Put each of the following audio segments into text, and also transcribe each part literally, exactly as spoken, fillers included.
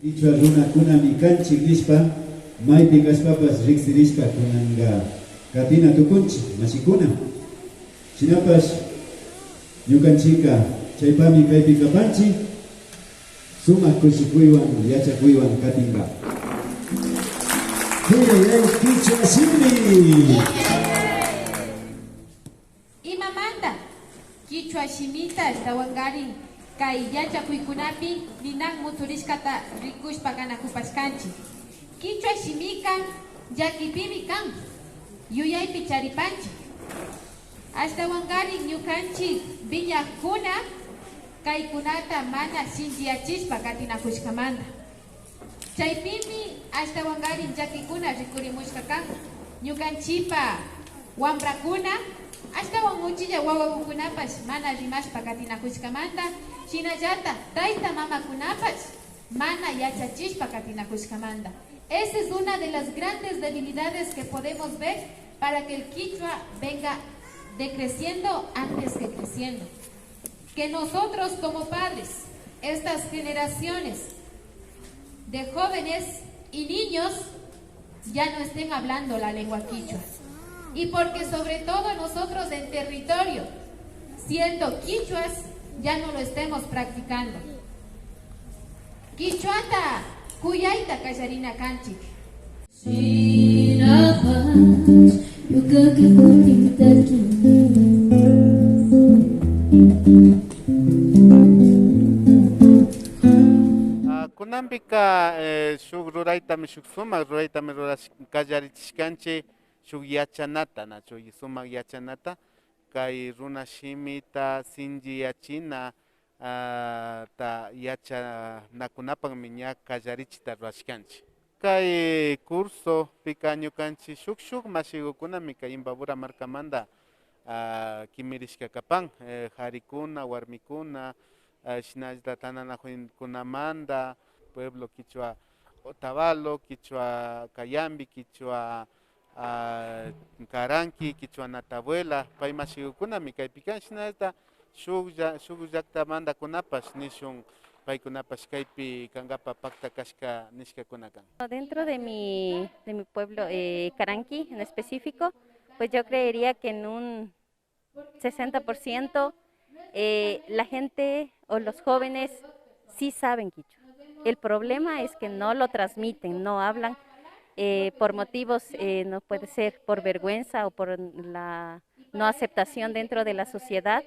Kichwa runakunami kanchik nishpa, maypi kashpapash riksirishpa kunanka katina tukunchik, mashikuna. Shinapash ñukanchikka chaypami kaypi kapanchik, sumak kushikuywan, yachakuywan katinka. Kuyayay kichwa shimi. Imamanta kichwa shimita ashtawankarin kay yachakuykunapi ninan mutsurishkata rikushpa kanakupashkanchik. Kichwa shimika llakipimi kan, yuyaypi charipanchik. Ashtawankarin ñukanchik wiñakkuna kaykunata mana shinchiyachishpa katinakushkamanta. Chaypimi ashtawankarin llakikuna rikurimushka kan. Ñukanchipa wambrakuna, ashtawan uchilla wawakukunapash mana rimashpa katinakushkamanta, shinallata tayta mamakunapash mana yachachishpa katinakushkamanta. Esa es una de las grandes debilidades que podemos ver para que el kichwa venga decreciendo antes que creciendo. Que nosotros como padres, estas generaciones de jóvenes y niños ya no estén hablando la lengua quichua. Y porque sobre todo nosotros en territorio, siendo quichuas, ya no lo estemos practicando. Kichwata kuyayta kallarina kanchik. Shinapash ñukaka kutin taki. Ah, kunanpika, eh, shuk ruraytami, shuk sumak ruraytami rurash-, kallarichishkanchik, shuk yachanata, nachu, y sumak yachanata, kay runa shimita sinchiyachina, ah, ta yachanakunapanmi ña kallarichita rurashkanchik. Kay cursopika ñukanchik shuk shuk mashigukunami kay Imbabura markamanta, ah, kimirishka kapan, eh, karikuna, warmikuna, ah, shinallata tantanakuykunamanta, pueblo kichwa Otavalo, kichwa Cayambi, kichwa ah, Caranqui, kichwa Natabuela, pay mashigukunami kaypi kan, shinallata shuk lla-, shuk llaktamantakunapash nishun, paykunapash kaypi kankapa pakta kashka nishkakuna kan. Dentro de mi, de mi pueblo, eh, Caranqui en específico, pues yo creería que en un sesenta por ciento, eh, la gente o los jóvenes sí saben quichua. El problema es que no lo transmiten, no hablan, eh, por motivos, eh, no puede ser por vergüenza o por la no aceptación dentro de la sociedad,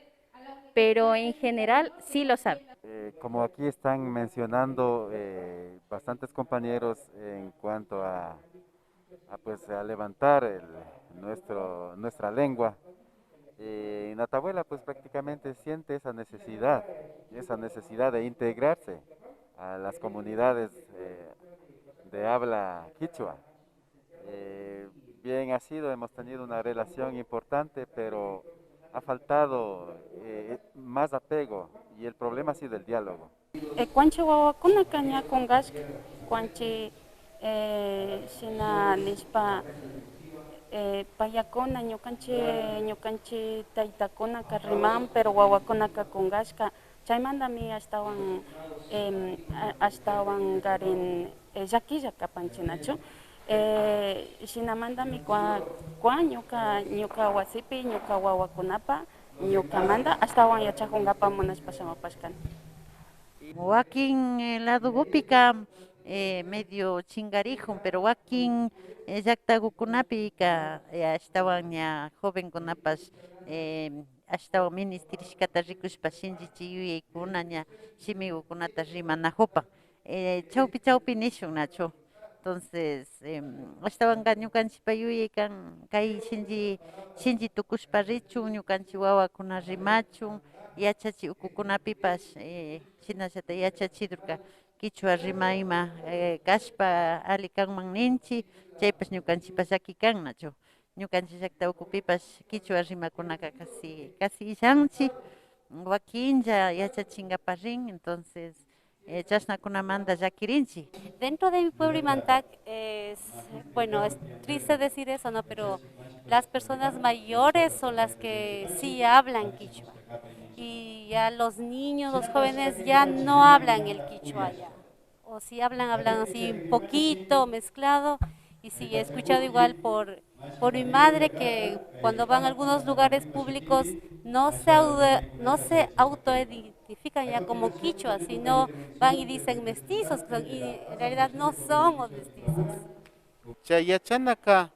pero en general sí lo saben. Eh, como aquí están mencionando, eh, bastantes compañeros en cuanto a a, pues, a levantar el, nuestro, nuestra lengua. Eh, Natabuela, pues, prácticamente siente esa necesidad, esa necesidad de integrarse a las comunidades, eh, de habla quichua. Eh, bien ha sido, hemos tenido una relación importante, pero ha faltado, eh, más apego y el problema ha sido el diálogo. Eh, Cuanchi wawakunaka ña kungashka, Cuanchi, eh, shina nishpa, eh, payakuna ñukanchi, ñukanchi taytakunaka riman, pero wawakunaka kungashka. Chaymantami ashtawan, em, a-, ashtawankarin, eh, llakilla kapanchinachu. Eh, shinamantami kua, kua ñuka, ñuka wasipi, ñuka wawakunapa, ñukamanta ashtawan yachakunkapa munashpa shamupashkani. Wakin, eh, ladogupika, eh, medio chinkarikun, pero wakin, eh, llaktagukunapika, eh, ashtawan ña jovenkunapash, eh, ashtawan ministirishkata rikushpa shinchichi yuyaykuna ña shimigukunata rimanajupan. Eh, chawpi chawpi nishun nachu. Entonces, em, ashtawanka ñukanchipa yuyay kan, kay shinchi, shinchi tukushpa richun, ñukanchi wawakuna rimachun, yachachi ukukunapipash, eh, shinallata yachachidurka kichwa rima ima, eh, kashpa alli kanman ninchi, chaypash ñukanchipa llaki kan nachu. Ñukanchi llakta ukupipash kichwa rimakunaka casi, casi illanchi, wakinlla yachachinkapa rin, entonces, eh, chashnakunamanta llakirinchi. Dentro de mi pueblo Imantag es, bueno, es triste decir eso, ¿no? Pero las personas mayores son las que sí hablan quichua. Y ya los niños, los jóvenes ya no hablan el quichua ya. O si hablan, hablan así un poquito mezclado. Y sí, he escuchado igual por, por mi madre que cuando van a algunos lugares públicos no se, aude- no se autoidentifican ya como quichua, sino van y dicen mestizos, que son, y en realidad no somos mestizos. Chay yachanaka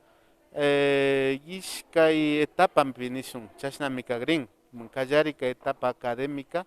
eh, ishkay etapapi nishun, chashnami kagrin. Kallarika etapa académica,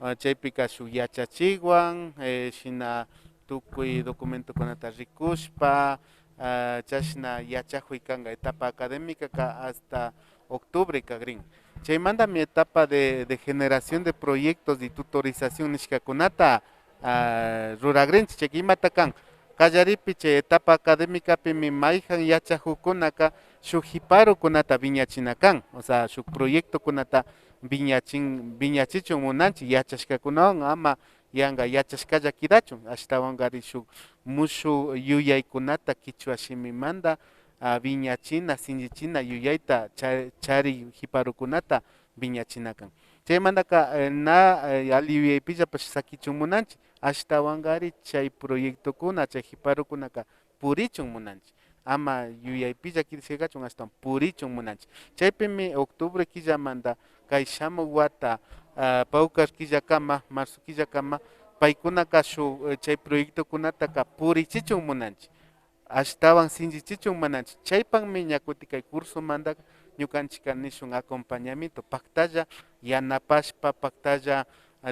ah, chaypika shuk yachachikwan, eh, shina tukuy documentokunata rikushpa, ah, chashna yachakuy kanka. Etapa académicaka hasta octubre kagrin. Chaymantami etapa de, de generación de proyectos y tutorización nishkakunata ah, ruragrinchik. Chayka imata kan? Kallaripi chay etapa académicapimi mayjan yachakukunaka shuk jiparukunata wiñachina kan, o sea, shuk proyectokunata wiñachin, wiñachichun munanchik yachashkakunawan, ama yanka yachashkalla kidachun, ashtawankari shuk mushuk yuyaykunata kichwa shimimanta, ah, wiñachina, sinchichina yuyayta cha- charik jiparukunata wiñachina kan. Chaymantaka eh, na eh, alli yuyaypillapash sakichun munanchik, ashtawankari chay proyectokuna, chay jiparukunaka purichun munanchik. Ama yuyaypilla kidashka kachun, ashtawan purichun munanchik. Chaypimi octubre killamanta kay shamuk wata, ah, pawkar killakama, marzo killakama, paykunaka shuk eh, chay proyectokunataka purichichun munanchik. Ashtawan sinchichichun munanchik. Chaypanmi ña kutin kay cursomanta ñukanchikka nishun acompañamiento, paktalla yanapashpa, paktalla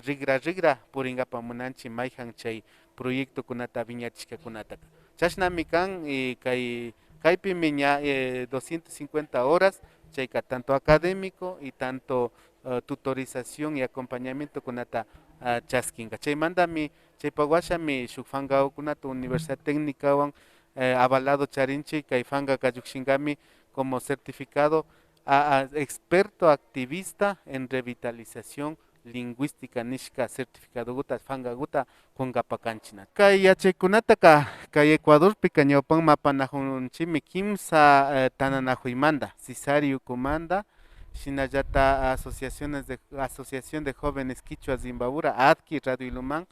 rigra rigra purinkapak munanchik mayjan chay proyectokunata wiñachishkakunataka. Chashnami kan, y kay, kaypimi ña eh, doscientos cincuenta horas, chayka tanto académico y tanto eh, tutorización y acompañamientokunata ah, chaskinka. Chaymantami, chaypak washami shuk fangakukunata Universidad Técnicawan eh, avalado charinchik, kay fangaka llukshinkami como certificado a, a experto activista en revitalización lingüística nishka certificadokuta, fangakuta kunkapak kanchik na. Kay yachaykunataka kay Ecuadorpika ñawpakman apanajunchikmi kimsa eh, tantanakuymanta, CISARI ukumanta, shinallata asociaciones de, Asociación de Jóvenes Kichwas de Imbabura, ADKI, Radio Ilumán,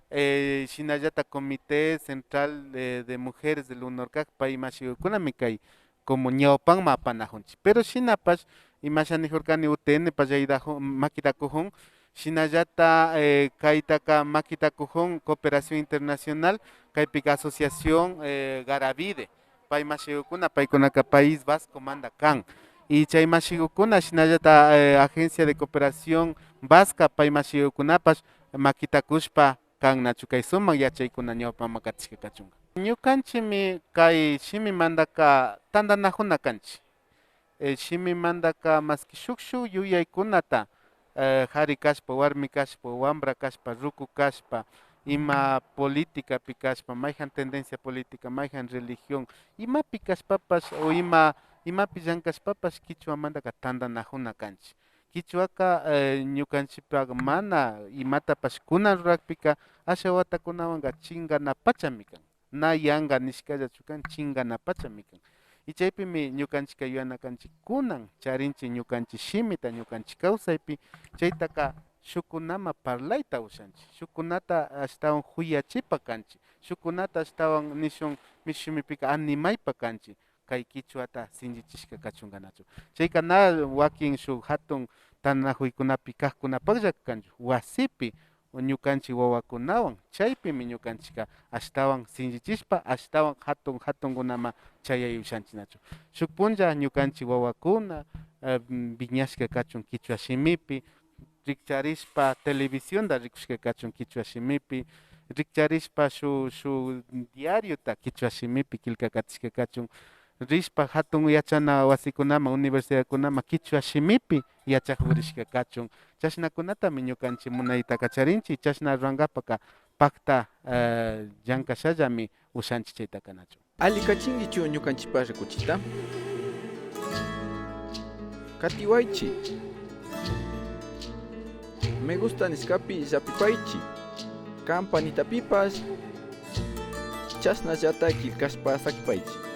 eh, shinallata Comité Central eh, de Mujeres del UNORCAC, pay mashikukunami kay como ñawpakman apanajunchik. Pero shinapash, imasha nijurkani, UTNpash ayudaju- makitakujun, shinallata eh, kaytaka makitakujun Cooperación Internacional, kaypika Asociación eh, Garavide, pay mashikukuna, paykunaka País Vascomanta kan. Y chay mashikukuna, shinallata eh, Agencia de Cooperación Vasca, pay mashikukunapash makitakushpa kan nachu kay sumak yachaykuna ñawpakman katishka kachunka. Ñukanchikmi kay shimimantaka tantanakuna kanchik. Eh, shimimantaka maski shuk shuk yuyaykunata eh, kari kashpa, warmi kashpa, wambra kashpa, ruku kashpa, ima políticapi kashpa, mayjan tendencia política, mayjan religión, imapi kashpapash o ima, imapi llankashpapash kichwamantaka tantanakuna kanchik. Kichwaka eh, ñukanchikpak mana imatapash kunan rurakpika asha watakunawanka chinkanapachami kan. Na yanka nishkallachu kan, chinkanapachami kan. Y chaypimi ñukanchikka yuyana kanchik, kunan charinchik ñukanchik shimita ñukanchik kawsaypi, chaytaka shukkunaman parlayta ushanchik, shukkunata ashtawan kuyachipa kanchik, shukkunata ashtawan nishun mishu shimipika animaypa kanchik kay kichwata sinchichishka kachunka nachu. Chayka na wakin shuk hatun tantanakuykunapi kakkunapaklla kanchu, wasipi ñukanchik wawakunawan, chaypimi ñukanchikka ashtawan sinchichishpa, ashtawan hatun hatunkunaman chayay ushanchik nachu. Shuk punlla ñukanchik wawakuna eh, wiñashka kachun kichwa shimipi, rikcharishpa televisionta rikushka kachun kichwa shimipi, rikcharishpa shu, shu diariota kichwa shimipi killkakatishka kachun, rishpa hatun yachana wasikunaman, universidadkunaman kichwa shimipi yachakurishka kachun. Chashnakunatami ñukanchik munaytaka charinchik, chashna rurankapaka pakta eh, llankashallami ushanchik chaytaka nachu. Allikachinkichu ñukanchikpa rikuchita? Katiwaychik. Me gusta nishkapi llapipaychik. Campanitapipash chashnallata killkashpa sakipaychik.